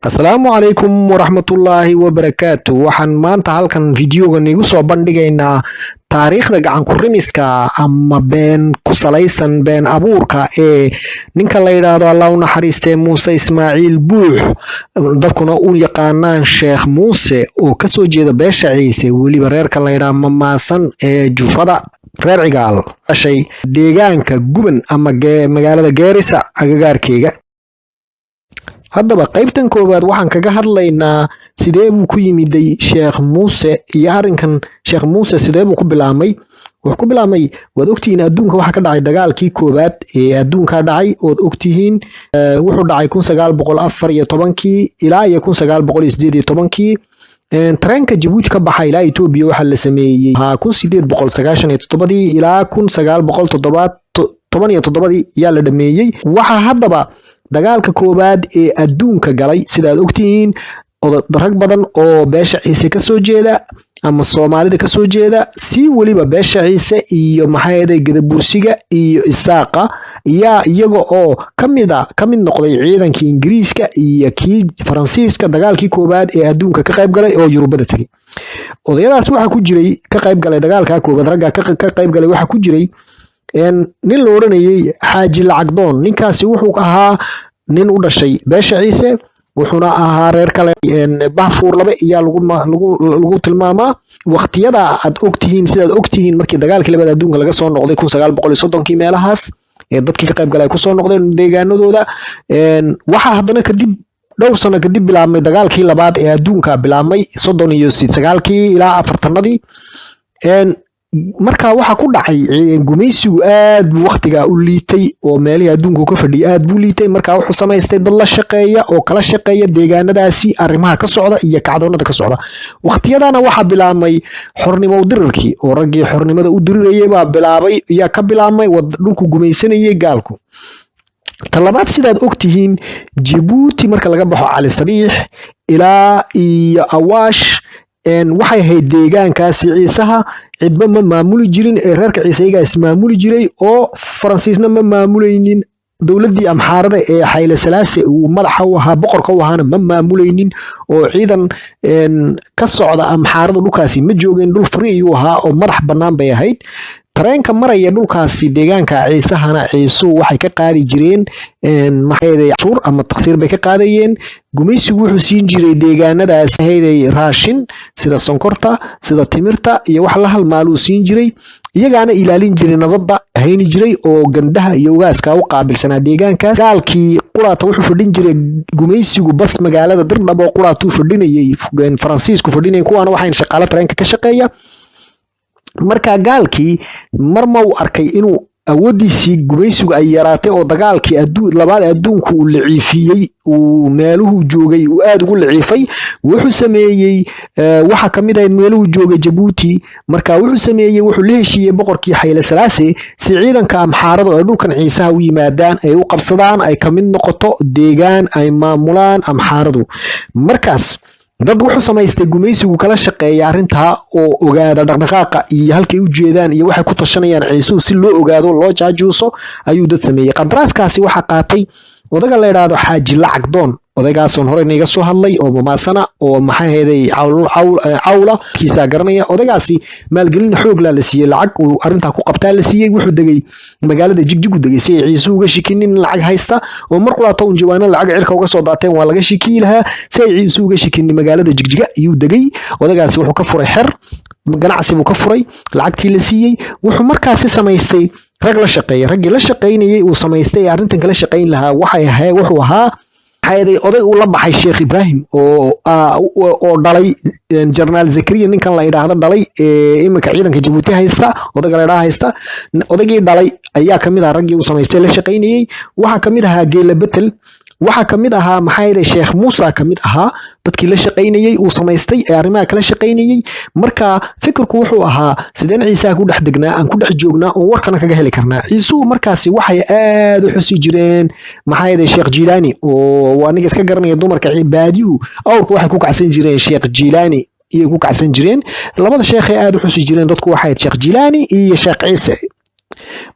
Asalaamu calaykum waraxmatullaahi wabarakaatu. Waxaan maanta halkan videogan igu soo bandhigaynaa taariikhda gacan ku-rimiska ama been ku salaysan, been abuurka ee ninka la yidhaahdo, Allah u naxariistee, Muuse Ismaaciil Buux, dadkuna u yaqaanaan Sheekh Muuse, oo kasoo jeeda beesha Ciise, weliba reerka la yidhaha Mamaasan ee jufada reer Cigaal, dhashay deegaanka Guban ama magaalada Geerisa agagaarkeega. Haddaba qaybtan koowaad waxaan kaga hadlaynaa sidee buu ku yimiday Sheekh Muuse iyo arrinkan Sheekh Muuse sidee buu ku bilaabmay. Wuxuu ku bilaabmay, waad ogtihiin, adduunka waxaa ka dhacay dagaalkii koowaad ee adduunka dhacay ood ogtihiin. Wuxuu dhacay 1914-kii ilaa iyo 1918-kii. Tareenka Jabuuti ka baxa ilaa Etoobiya waxaa la sameeyey 1897-dii ilaa 1917-dii yaa la dhameeyey. Waxaa haddaba dagaalka koowaad ee adduunka galay, sidaad ogtihiin, rag badan oo beesha Ciise kasoo jeeda ama Soomaalida kasoo jeeda, si weliba beesha Ciise iyo maxaayeday Gadabursiga iyo Isaaqa, yaa iyaga oo kamida ka mid noqday ciidankii Ingiriiska iyo kii Faransiiska dagaalkii koowaad ee adduunka ka qayb galay oo Yurubada tegey. Odayadaas waxaa ku jiray ka qayb galay dagaalka koowaad, ragga ka qayb galay waxaa ku jiray nin la odhanayey Xaaji Lacagdoon. Ninkaasi wuxuu ahaa nin u dhashay beesha Ciise, wuxuuna ahaa reer kale, Bahfuur Labe iyaa lagu tilmaamaa. Waqtiyada aad ogtihiin, sidaad ogtihiin, markii dagaalkii labaad adduunka laga soo noqday 1930-kii meelahaas ee dadkii ka qayb galay ay kusoo noqdeen deegaanadooda, waxaa haddana kadib dhowr sano kadib bilaabmay dagaalkii labaad ee adduunka, bilaabmay 39-kii ilaa 40-adii. Marka waxaa ku dhacay, gumaysigu aad buu waktigaa u liitay oo meelihii adduunku ka fadhiyay aad buu liitay. Marka wuxuu samaystay dad la shaqeeya oo kala shaqeeya deegaanadaasi arrimaha ka socda iyo kacdoonada ka socda. Waqtiyadana waxaa bilaabmay xornimo u dirirkii, oo raggii xornimada u dirirayay baa bilaabay, ayaa ka bilaabmay dhulku gumaysanayay gaalku. Talabaad, sidaad ogtihiin, Jabuuti marka laga baxo Cali Sabiix ilaa iyo Awaash waxay ahayd deegaankaasi Ciisaha cidba ma maamuli jirin ee reerka Ciise iyagaa ismaamuli jiray, oo Faransiisna ma maamulaynin, dowladdii Amxaarada ee Xayle Salaase uu madaxa u ahaa, boqorka u ahaana ma maamulaynin, oo ciidan ka socda Amxaarada dhulkaasi ma joogeen. Dhul free ayuu ahaa oo madax bannaan bay ahayd. Tareenka maraya dhulkaasi deegaanka Ciisahana, Ciisuhu waxay ka qaadi jireen maxayday cashuur ama taqsiir bay ka qaadayeen. Gumaysigu wuxuu siin jiray deegaanadaas hayday raashin sida sonkorta, sida timirta iyo wax la halmaaluu siin jiray. Iyagaana ilaalin jiray, nabadda hayni jiray oo gandaha iyo ugaaska u qaabilsanaa deegaankaas. Gaalkii quraata wuxuu fadhin jiray gumaysigu bas magaalada Dirdhab oo quraatuu fadhinayay, Faransiisku fadhinayay, kuwaana waxayn shaqaalo tareenka ka shaqeeya. Marka gaalkii mar ma uu arkay inuu awooddiisii gumaysigu ay yaraatay oo dagaalkii labaad adduunku uu liciifiyey, uu meeluhuu joogay uu aada ugu liciifay, wuxuu sameeyey, waxa ka mid ahayd meeluhuu joogay Jabuuti. Marka wuxuu sameeyey, wuxuu la heshiiyey boqorkii Xayle Salaase si ciidanka Amxaaradu ay dhulkan Ciisaha u yimaadaan, ay u qabsadaan, ay ka mid noqoto deegaan ay maamulaan Amxaaradu. Markaas dad wuxuu samaystay gumaysigu kala shaqeeya arrintaa oo ogaada dhaqdhaqaaqa iyo halkay u jeedaan iyo waxay ku tashanayaan Ciisuhu, si loo ogaado, loo jaajuuso ayuu dad sameeyey. Qandaraaskaasi waxaa qaatay odaga la idhaahdo Xaaji Lacag Doon, odaygaasoo hore inaga soo hadlay oo mamaasana oo maxaa heeday cawla kiisaa garanaya. Odaygaasi maalgelin xooglaa la siiyey, lacag uu arrintaa ku qabtaa la siiyey. Wuxuu degay magaalada Jigjigu degay si ay Ciise uga shikinin lacag haysta, oo mar quraata un jawaano lacag cirka uga soo daateen waa laga shikiyi lahaa. Si ay Ciise uga shikinin, magaalada Jigjiga ayuu degay odaygaasi. Wuxuu ka furay xer ganacsi buu ka furay lacagtii la siiyey. Wuxuu markaasi samaystay rag la shaqeeya. Raggii la shaqaynayay uu samaystay ee arrintan kala shaqayn lahaa waxay ahayd, wuxuu ahaa maxay oday uu la baxay Sheekh Ibraahim oo dhalay Jenaraal Zakariya, ninkan la yidhaahdo dhalay ee iminka ciidanka Jabuuti haysta, odayga la yidhaahdo haysta. Odaygii dhalay ayaa kamid ahaa raggii uu samaystay la shaqaynayay. Waxaa kamid ahaa Geela Betel, waxaa kamid ahaa maxaa yeelay Sheekh Muusa kamid ahaa dadkii la shaqaynayay uu samaystay ee arrimaha kala shaqaynayay. Marka fikirku wuxuu ahaa sideen Ciisaha ku dhex degnaa, aan ku dhex joognaa oo warkana kaga heli karnaa. Ciisuhu markaasi waxay aad u xusi jireen maxaa yeelay Sheekh Jiilaani, oo aniga iska garanaya dumarka baadiyuhu awrka waxay ku kacsan jireen Sheekh Jiilaani iyay ku kacsan jireen. Labada sheekh ee aad u xusi jireen dadku waxay ahayd Sheekh Jiilaani iyo Sheekh Ciise.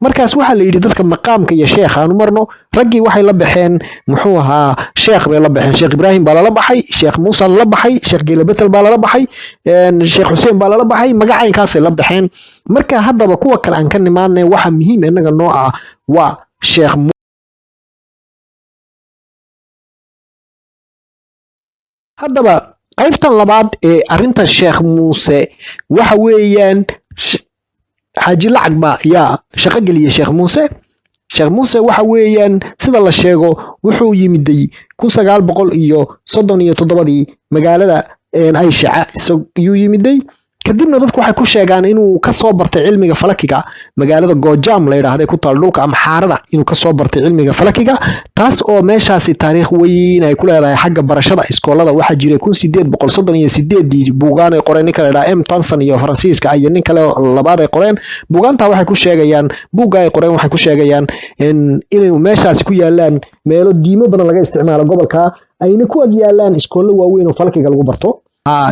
Markaas waxaa la yidhi dadka maqaamka iyo sheekh aanu marno. Raggii waxay la baxeen, muxuu ahaa, sheekh bay la baxeen. Sheekh Ibraahim baa lala baxay, Sheekh Muuse lala baxay, Sheekh Geele Betel baa lala baxay, Sheekh Xuseen baa lala baxay, magacaynkaasay la baxeen. Marka haddaba kuwa kale aan ka nimaadnay, waxa muhiim innaga noo ah waa Sheekh. Haddaba qaybtan labaad ee arrinta Sheekh Muuse waxa weeyaan Xaaji Lacag baa yaa shaqo geliyey Sheekh Muuse. Sheekh Muuse waxa weeyaan, sida la sheego, wuxuu yimiday 1937-dii magaalada Ayshaca yuu yimiday. Kadibna dadku waxay ku sheegaan inuu ka soo bartay cilmiga falakiga magaalada Goojaam la yidhaahda, ku taal dhulka Amxaarada, inuu ka soo bartay cilmiga falakiga, taas oo meeshaasi taariikh weyn ay ku leedahay xagga barashada iskoolada. Waxaa jiray 1838-dii buugaan ay qoreen ninka la yidhaha M Tanson iyo Faransiiska iyo nin kale labaad ay qoreen. Buugaanta waxay ku sheegayaan, buugga ay qoreen waxay ku sheegayaan inay meeshaasi ku yaalaan meelo diimo badan laga isticmaalo gobolka, ayna ku ag yaalaan iskoollo waaweyn oo falakiga lagu barto.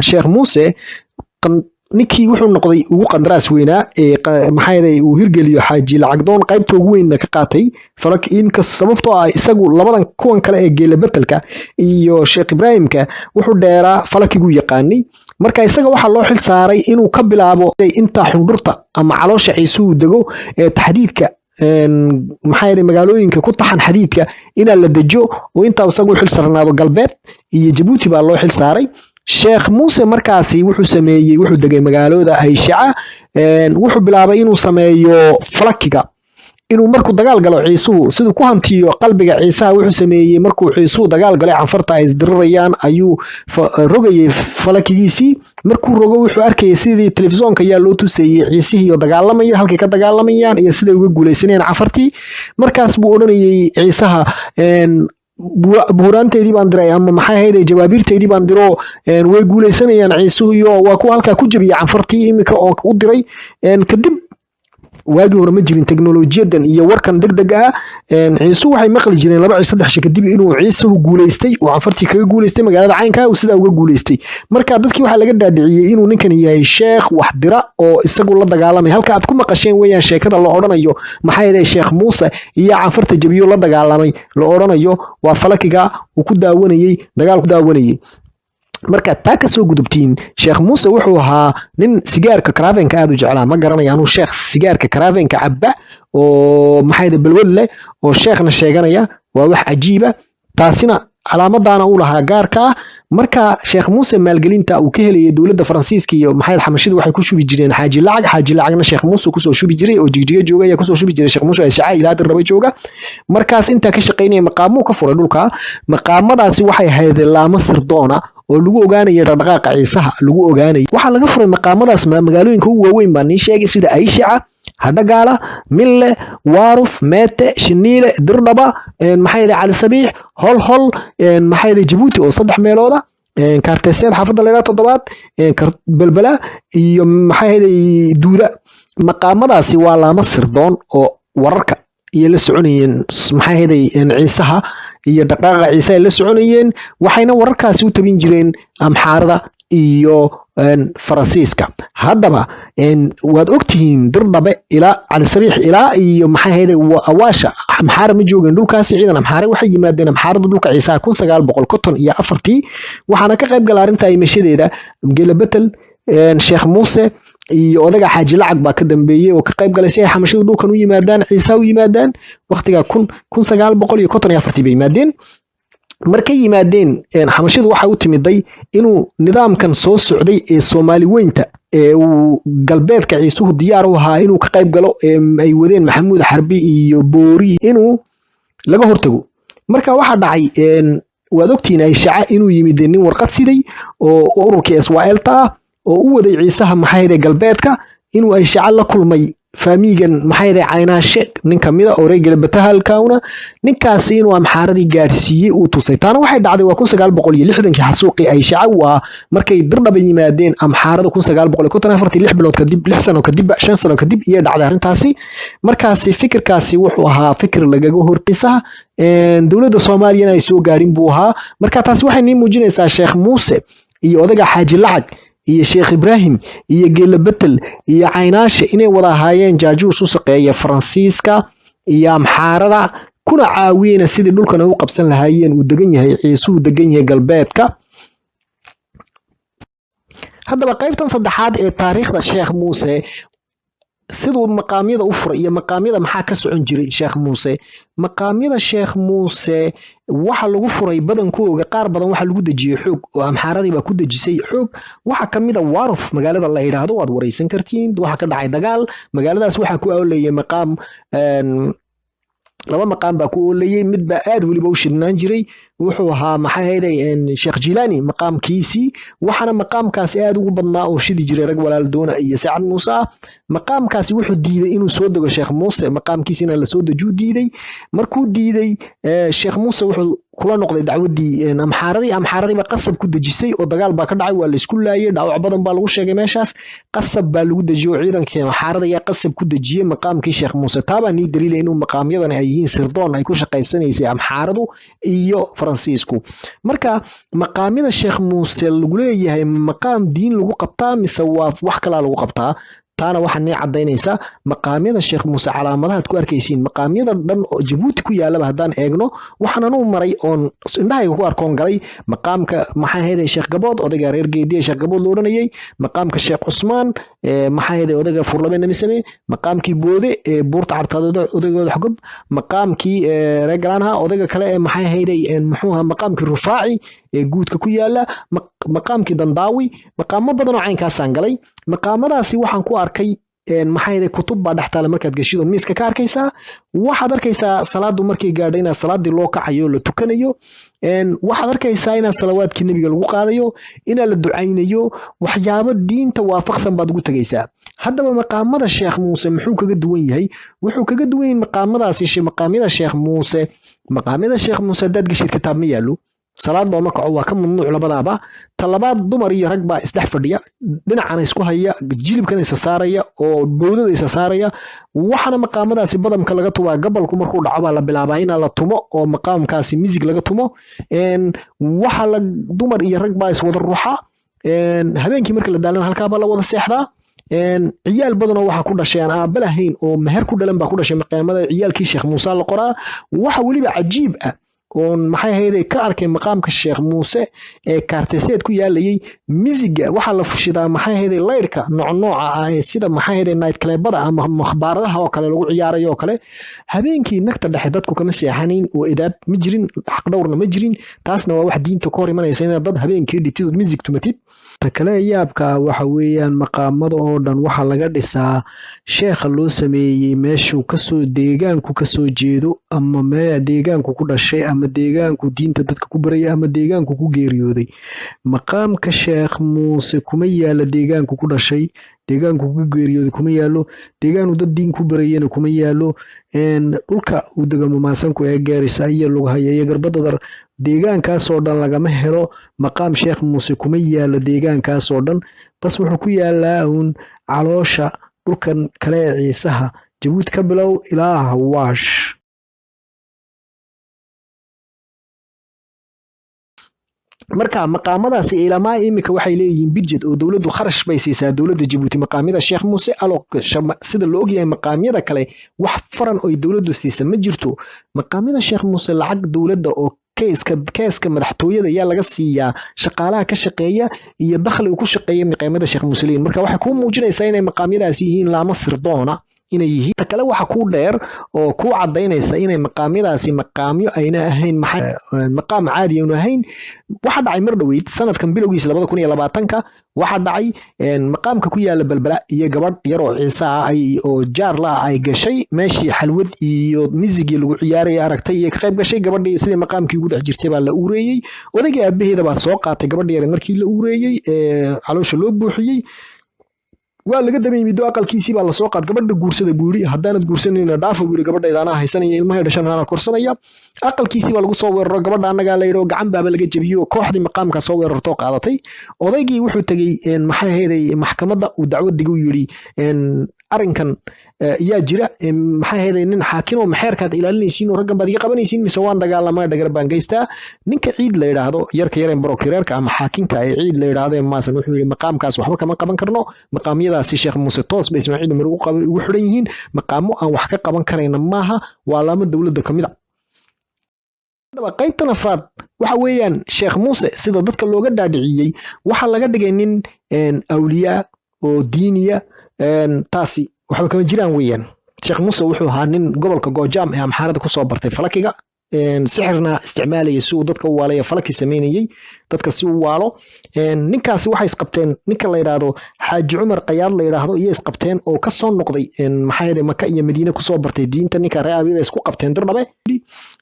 Sheekh Muuse ninkii wuxuu noqday ugu qandaraas weynaa ee maxaa uu hirgeliyo Xaaji Lacagdoon, qaybta ugu weynna ka qaatay falak inkas, sababtoo ah isagu labadan kuwan kale ee Geela Betelka iyo Sheekh Ibraahimka wuxuu dheeraa falakiguu yaqaanay. Marka isaga waxaa loo xil saaray inuu ka bilaabo inta xundhurta ama caloosha Ciisuhu dego ee taxdiidka, maxaa yeelay magaalooyinka ku taxan xadiidka inaa la dejo, oo intaa isagu u xil sarnaado. Galbeed iyo Jabuuti baa loo xil saaray Sheekh Muuse. Markaasi wuxuu sameeyey, wuxuu degay magaalada Ayshaca, wuxuu bilaabay inuu sameeyo falakiga, inuu markuu dagaal galo Ciisuhu siduu ku hantiyo qalbiga Ciisaha. Wuxuu sameeyey, markuu Ciisuhu dagaal galay Canfarta ay isdirirayaan, ayuu rogayay falakigiisii. Markuu rogo, wuxuu arkayay sidii telefisonka ayaa loo tusayey Ciisihii oo dagaalamaya, halkay ka dagaalamayaan iyo siday uga guuleysanayaan Canfartii. Markaas buu odhanayay Ciisaha, "Buhuraanteydii baan diray," ama maxay ahayd, "jawaabiirteydii baan diro, way guuleysanayaan Ciisuhu iyo waa kuwa halkaa ku jabiyay Canfartii iminka oo u diray." Kadib waagii hore ma jirin teknolojiyadan iyo warkan degdega ah. Ciisuhu waxay maqli jireen 2 cisho 3 cisho kadib inuu Ciisuhu guuleystay oo Canfartii kaga guuleystay magaalada caynka, uu sidaa uga guuleystay. Marka dadkii waxaa laga dhaadhiciyey inuu ninkan yahay sheekh wax dira oo isagu la dagaalamay. Halka aad ku maqasheen weeyaan sheekada la odhanayo, maxaa yeelay, Sheekh Muuse iyo Canfarta jabiyo la dagaalamay la odhanayo, waa falakiga uu ku daawanayey, dagaal ku daawanayey. Marka taa kasoo gudubtiin, Sheekh Muuse wuxuu ahaa nin sigaarka karavenka aad u jeclaa. Ma garanaya anuu sheekh sigaarka karavenka cabba oo maxay balwad leh oo sheekhna sheeganaya, waa wax cajiiba. Taasina calaamadana uu lahaa gaarka ah. Marka Sheekh Muuse maalgelinta uu ka helayay dowladda Faransiiska iyo maxay Xamashidu waxay ku shubi jireen Xaaji Lacag. Xaaji Lacagna Sheekh Muuse kusoo shubi jiray oo Jigjiga jooga ayaa kusoo shubi jiray Sheekh Muuse Shaca ilaa Dirraba jooga. Markaas intaa ka shaqaynaya maqaamuu ka furay dhulka. Maqaamadaasi waxay ahayd laamo sirdoona oo lagu ogaanayo dhaqdhaqaaqa Ciisaha lagu ogaanayo. Waxaa laga furay maqaamadaas magaalooyinka ugu waaweyn baa nii sheegay, sida Ayshaca, Hadhagaala, Mille, Waaruf, Meete, Shiniile, Dirdhaba, maxaa yidhaha, Cali Sabiix, Hol Hol, maxaa yidhaha, Jabuuti oo saddex meelooda, Kaarteseed, xaafadda la yidhaha toddobaad, Belbela iyo maxaa yidhaha Duuda. Maqaamadaasi waa laamo sirdoon oo wararka iyo la soconayeen, maxaa yeelay, Ciisaha iyo dhaqdhaqaaqa Ciise ay la soconayeen, waxayna wararkaasi u tabin jireen Amxaarada iyo Faransiiska. Haddaba waad ogtihiin, Dirdhabe ilaa Cali Sabiix ilaa iyo maxaa ahayd Awaasha Amxaara ma joogeen dhulkaasi. Ciidan Amxaare waxay yimaadeen Amxaarada dhulka Ciisaha 1954-tii. Waxaana ka qayb gala arrinta imashadeeda Geela Betel, Sheekh Muuse iyo odaga Xaaji Lacag baa ka dambeeyey oo ka qayb galay si ay Xamashada dhulkan u yimaadaan, Ciisaha u yimaadaan. Waqtigaa 1954-tii bay yimaadeen. Markay yimaadeen Xamashidu, waxa u timiday inuu nidaamkan soo socday ee Soomaali weynta ee uu galbeedka Ciisuhu diyaar u ahaa inuu ka qayb galo, ee ay wadeen Maxamuud Xarbi iyo Boori, inuu laga hortago. Marka waxaa dhacay, waad ogtihiin, Ayshaca inuu yimid nin warqad siday oo ururkii Israa'iilta ah oo u waday Ciisaha, maxay galbeedka, inuu Ayshaca la kulmay faamiigan, maxay Caynaashe, nin kamida oo reer Galbatahalkauna, ninkaasi inuu Amxaaradii gaadhsiiyey, uu tusay. Taana waxay dhacday waa 1960-kii, xasuuqii Ayshaca, waa markay Dirdhaba yimaadeen Amxaarada 1954-tii, 6 bilood kadib, 6 sano kadib, 5 sano kadib iyay dhacday arrintaasi. Markaasi fikirkaasi wuxuu ahaa fikir lagaga hortisaha dowladda Soomaaliyana ay soo gaadhin buu ahaa. Marka taasi waxay nii muujinaysaa Sheekh Muuse iyo odaga Xaaji Lacag. iyo Sheekh Ibraahim iyo Geela Betel iyo Caynaashe inay wada ahaayeen jaajuus u shaqeeya Faransiiska iyo Amxaarada, kuna caawiyena sidii dhulkan ay u qabsan lahaayeen uu degan yahay Ciisuhu, degan yahay galbeedka. Haddaba qaybtan saddexaad ee taariikhda Sheekh Muuse, siduu maqaamyada u furay iyo maqaamyada maxaa ka socon jiray Sheekh Muuse. Maqaamyada Sheekh Muuse waxa lagu furay badankooga, qaar badan waxa lagu dejiyey xoog, oo Amxaaradii baa ku dejisay xoog. Waxa ka mid a Waaruf, magaalada la yidhaahdo, waad wareysan kartiin. Waxa ka dhacay dagaal magaaladaas. Waxaa ku oolayay maqaam, laba maqaam baa ku oolayay. Mid baa aad weliba u shidnaan jiray, wuxuu ahaa, maxay ahayday, Sheekh Jilaani maqaamkiisii. Waxaana maqaamkaasi aad ugu badnaa oo shidi jiray rag walaal doona iyo Sacad Muuse ah. Maqaamkaasi wuxuu diiday inuu soo dego Sheekh Muuse, maqaamkiisi inaan lasoo dejuu diiday. Markuu diiday, Sheekh Muuse wuxuu kula noqday dacwadii Amxaaradii. Amxaaradii baa qasab ku dejisay oo dagaal baa ka dhacay, waa laisku laayay, dhaawac badan baa lagu sheegay meeshaas. Qasab baa lagu dejiyey oo ciidankii Amxaarada ayaa qasab ku dejiyey maqaamkii Sheekh Muuse. Taabaa nii daliilay inuu maqaamyadan ay yihiin sirdoon ay ku shaqaysanaysay Amxaaradu iyo Faransiisku. Marka maqaamyada Sheekh Muuse lagu leeyahay, maqaam diin lagu qabtaa mise waa wax kalaa lagu qabtaa? Taana waxaa nii cadaynaysaa maqaamyada Sheekh Muuse calaamadahaad ku arkaysiin. Maqaamyada dhan oo Jabuuti ku yaalaba haddaan eegno, waxaan anuu maray oon indhahayga ku arkoon galay maqaamka, maxay ahayday, Sheekh Gabood, odayga reer Geediya Sheekh Gabood la odhanayay, maqaamka Sheekh Cusmaan, maxay ahayday, odayga Furlabe Namisame, maqaamkii Boode ee Buurta Cartaad, odaygooda Xogob, maqaamkii reer Galaanha, odayga kale ee, maxay ahayday, muxuu ahaa, maqaamkii Rufaaci ee guudka ku yaala, maqaamkii Dandaawi, maqaamo badan oo caynkaasaan galay. Maqaamadaasi waxaan ku arkay, maxay ahayday, kutub baa dhex taala. Markaad geshid oo miiska ka arkaysaa, waxaad arkaysaa salaadu markay gaadho inaad salaadii loo kacayo, la tukanayo. Waxaad arkaysaa inaad salawaadkii nebiga lagu qaadayo, inaa la ducaynayo, waxyaabo diinta waafaqsan baad ugu tegaysaa. Haddaba maqaamada Sheekh Muuse muxuu kaga duwan yahay? Wuxuu kaga duwan yahay maqaamadaasi, maqaamyada Sheekh Muuse, maqaamyada Sheekh Muuse haddaad geshid, kitaab ma yaallo, salaad looma kaco, waa ka mamnuuc labadaaba. Ta labaad, dumar iyo rag baa isdhex fadhiya, dhinacana isku haya, jilibkana isa saaraya oo bowdada isa saaraya. Waxaana maqaamadaasi badamka laga tubaa gabalku markuu dhaco baa la bilaabaa inaa la tumo oo maqaamkaasi misig laga tumo. Waxa la dumar iyo rag baa iswada ruxa. Habeenkii marka la daalana, halkaabaa la wada seexdaa. Ciyaal badanoo waxaa ku dhashay aan aabba lahayn oo meher ku dhalan baa ku dhashay maqaamada. Ciyaalkii Sheekh Muuse la qoraa. Waxa weliba cajiib ah oon, maxay ahayday, ka arkay maqaamka Sheekh Muuse ee kaarteseed ku yaalayay, misiga waxaa la fushidaa, maxay ahayday, laydhka noocnooca ah ee sida, maxay ahayday, night clubada ama makhbaaradaha oo kale lagu ciyaarayo oo kale. Habeenkii nagta dhexe dadku kama seexanayn oo edaab ma jirin, xaqdhowrna ma jirin. Taasna waa wax diinta ka hor imanaysa, inaad dad habeenkii dhitid ood misig tumatid. Ta kale yaabka waxa weeyaan, maqaamada oo dhan waxaa laga dhisaa sheekha loo sameeyey meeshuu kasoo, deegaanku kasoo jeedo, ama mee deegaanku ku dhashay, ama deegaanku diinta dadka ku barayay, ama deegaanku ku geeriyooday. Maqaamka Sheekh Muuse kuma yaala deegaanku ku dhashay, deegaanku ku geeriyooday kuma yaalo, deegaanu dad diin ku barayena kuma yaalo. Dhulka uu dego mamaasanku ee Gaarisa iyo Lughaya iyo Garbadadar, deegaankaasoo dhan lagama helo maqaam Sheekh Muuse, kuma yaalo deegaankaasoo dhan. Bas wuxuu ku yaalaa uun caloosha dhulkan kale ee Ciisaha, Jabuuti ka bilow ilaa Hawaash. Marka maqaamadaasi ilamaa iminka waxay leeyihiin budget oo dowladdu kharash bay siisaa, dowladda Jabuuti, maqaamyada Sheekh Muuse. Alo sida la ogyahay, maqaamyada kale wax faran oy dowladdu siisa ma jirto. Maqaamyada Sheekh Muuse lacag dowladda oo keeska madaxtooyada ayaa laga siiyaa shaqaalaha ka shaqeeya iyo dakhli uu ku shaqeeya maqaamyada Sheekh Muuse leeyihin. Marka waxay kuu muujinaysaa inay maqaamyadaasi yihiin laamo sirdoona inay yihiin. Ta kale waxa kuu dheer oo kuu cadaynaysa inay maqaamyadaasi maqaamyo ayna ahayn maqaam caadi aynu ahayn, waxa dhacay mar dhoweyd, sanadkan bilowgiisa 2020-ka, waxaa dhacay maqaamka ku yaala Belbela iyo gabadh yar oo Ciise ah oo jaar la ah ay gashay meeshii xalwad iyo misigii lagu ciyaarayay aragtay iyo ka qayb gashay. Gabadhii sidii maqaamkii ugu dhex jirtay baa la uureeyey. Odaygii aabaheeda baa soo qaatay gabadhii yareed. Markii la uureeyey ee caloosha loo buuxiyey, waa laga daba yimid oo aqalkiisii baa lasoo qaad. "Gabadha guursada," buu yidhi. "Haddaanad guursanayna dhaafa," buu yidhi, "gabadhayda anaa haysanaya, ilmahay dhashan anaa korsanaya." Aqalkiisii baa lagu soo weeraro. "Gabadha annagaa," la yidhi, oo gacan baaba laga jebiyey oo kooxdii maqaamka soo weerartoo qaadatay. Odaygii wuxuu tegey, maxay ahayday, maxkamadda uu dacwadiga u yidhi. Arrinkan yaa jira, maxay ahayd, nin xaakin oo maxeerkaad ilaalinaysiin oo raggan baad iga qabanaysiin, mise waan dagaalamaa, dhagar baan geystaa? Ninka Ciid la yidhaahdo, yarka yareen barokireerka ama xaakinka ee Ciid la yidhaahdo maasan, wuxuu yidhi: "Maqaamkaas waxba kama qaban karno. Maqaamyadaasi Sheekh Muuse toos bay Ismaaciil Cumar ugu xidhan yihiin. Maqaamo aan wax ka qaban karayna maaha, waa laamo dowladda ka mid a." Haddaba qaybtan afraad waxa weeyaan Sheekh Muuse sida dadka looga dhaadhiciyey, waxaa laga dhigay nin awliyaa oo diiniya. Taasi waxba kama jiraan weeyaan. Sheekh Muuse wuxuu ahaa nin gobolka Goojaam ee Amxaarada kusoo bartay falakiga, sixirna isticmaalayay si uu dadka u waalaya, falaki samaynayey dadka si uu waalo. Ninkaasi waxay isqabteen ninka la yidhaahdo Xaaji Cumar Qayaad la yidhaahdo iyo isqabteen, oo kasoo noqday, maxaa yeelay, Maka iyo Madiine kusoo bartay diinta. Ninka reer Abiy bay isku qabteen Dirdhabe.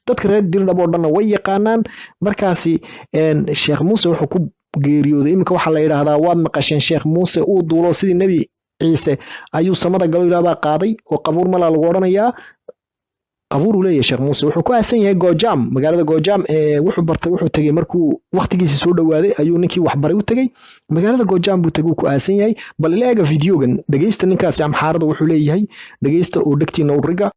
Dadka reer Dirdhabe oo dhanna way yaqaanaan. Markaasi Sheekh Muuse wuxuu ku geeriyooday, iminka waxaa la yidhaahdaa, waad maqasheen, Sheekh Muuse uu duulo, sidii Nebi Ciise ayuu samada galo, Ilaah baa qaaday oo qabuur malaa lagu odhanayaa. Qabuur uu leeyahay Sheekh Muuse, wuxuu ku aasan yahay Goojaam, magaalada Goojaam ee wuxuu bartay. Wuxuu tegey markuu waqtigiisii soo dhowaaday ayuu ninkii waxbaray u tegey. Magaalada Goojaam buu tegey, uu ku aasan yahay. Bal ila eega videogan, dhegeysta ninkaasi Amxaarada wuxuu leeyahay, dhegeysta oo dhegtiina u riga.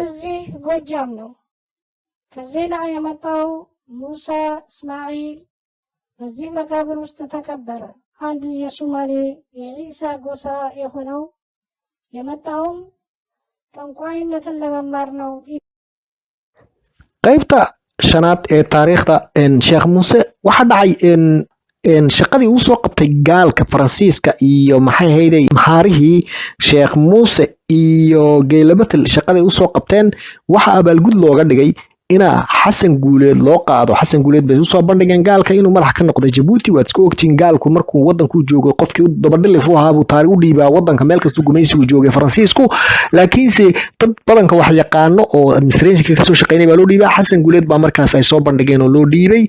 እዚህ ጎጃም ነው። ከዜላ የመጣው ሙሳ እስማዒል በዚህ መቃብር ውስጥ ተቀበረ። አንድ የሱማሌ የዒሳ ጎሳ የሆነው የመጣውም ጠንቋይነትን ለመማር ነው። Qaybta shanaad ee taariikhda Sheekh Muuse, waxaa dhacay shaqadii uu soo qabtay gaalka Faransiiska iyo, maxay ahayday, maxaarihii Sheekh Muuse iyo Geelamatel shaqadii usoo qabteen, waxa abaalgud looga dhigay inaa Xasan Guuleed loo qaado. Xasan Guuleed bay usoo bandhigeen gaalka inuu madax ka noqday Jabuuti. Waad iska ogtiin, gaalku markuu wadankuu joogo qofkii dabadhilif u ahaa buu taari u dhiibaa wadanka meel kastuu gumaysigu joogay Faransiisku. Laakiinse dad badanka wax yaqaano oo administrationka kasoo shaqeynay baa loo dhiibaa. Xasan Guuleed baa markaas ay soo bandhigeen oo loo dhiibay.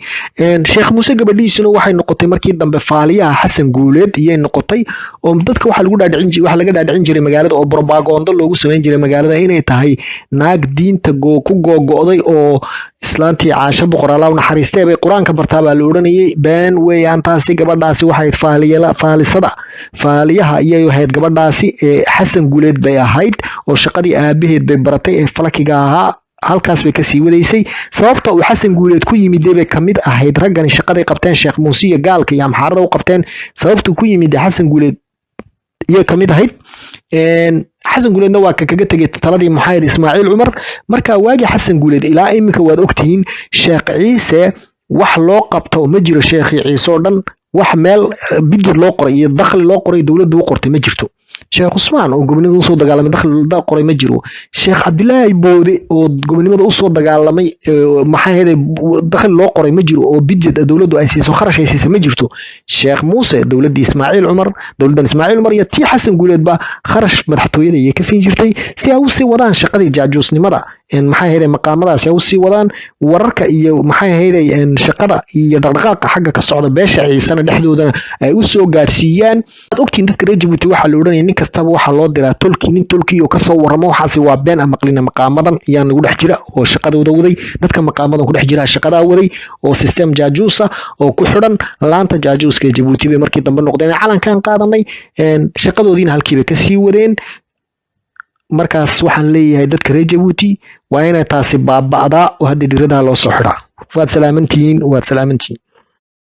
Sheekh Muuse gabadhiisuna waxay noqotay markii dambe faaliyaha Xasan Guuleed iyay noqotay, oo dadka waxaa laga dhaadhicin jiray magaalada oo propaganda loogu samayn jiray magaalada inay tahay naag diinta ku googo'day oo islaantii Caasho Boqor, Allah u naxariistee, bay Qur-aanka bartaa baa la odhanayay. Been weeyaan taasi. Gabadhaasi waxay faalisada, faaliyaha iyay ahayd gabadhaasi ee Xasan Guuleed bay ahayd, oo shaqadii aabaheed bay baratay ee falakiga ahaa, halkaas bay kasii wadaysay. Sababta uu Xasan Guuleed ku yimid bay kamid ahayd raggani shaqaday qabteen, Sheekh Muuse iyo gaalka iyo Amxaarada u qabteen. Sababtuu ku yimid Xasan Guuleed iyay kamid ahayd. Xasan Guuleedna waa ka kaga tegey taladii maxaayid Ismaaciil Cumar. Marka waagii Xasan Guuleed ilaa iminka waad ogtihiin, Sheekh Ciise wax loo qabto ma jiro. Sheekhii Ciise oo dhan wax meel budget loo qoray iyo dakhli loo qoray, dowladdu u qortay ma jirto. Sheekh Cusmaan oo gobonimada usoo dagaalamay, dakhli qoray ma jiro. Sheekh Cabdilaahi Boode oo gobonimada usoo dagaalamay, maxaa yeelay, dakhli loo qoray ma jiro oo budget dowladdu ay siiso, kharash ay siiso ma jirto. Sheekh Muuse, dowladdii Ismaaciil Cumar, dowladdan Ismaaciil Cumar iyo tii Xasan Guuleedba kharash madaxtooyada ayay ka siin jirtay si ay usii wadaan shaqadii jaajuusnimada, maxaa yeelay, maqaamadaasi ay usii wadaan wararka iyo, maxaa yeelay, shaqada iyo dhaqdhaqaaqa xagga ka socda beesha Ciisena dhexdoodana ay u soo gaadhsiiyaan. Waad ogtihiin, dadka reer Jabuuti waxaa la odhanaya nin kastaba waxaa loo diraa tolki, nin tolkii oo kasoo warramo. Waxaasi waa been amaqlina. Maqaamadan yaa nagu dhex jira oo shaqadooda waday. Dadka maqaamadan ku dhex jira shaqadaa waday oo system jaajuusa oo ku xidhan laanta jaajuuska ee Jabuuti bay markii dambe noqdeen. Calankan qaadanay, shaqadoodiina halkiiba kasii wadeen. Markaas waxaan leeyahay dadka reer Jabuuti waa inay taasi baaba'daa oo hadda dhiradaha loo soo xidhaa. Waad salaamantihiin, waad salaamantihiin.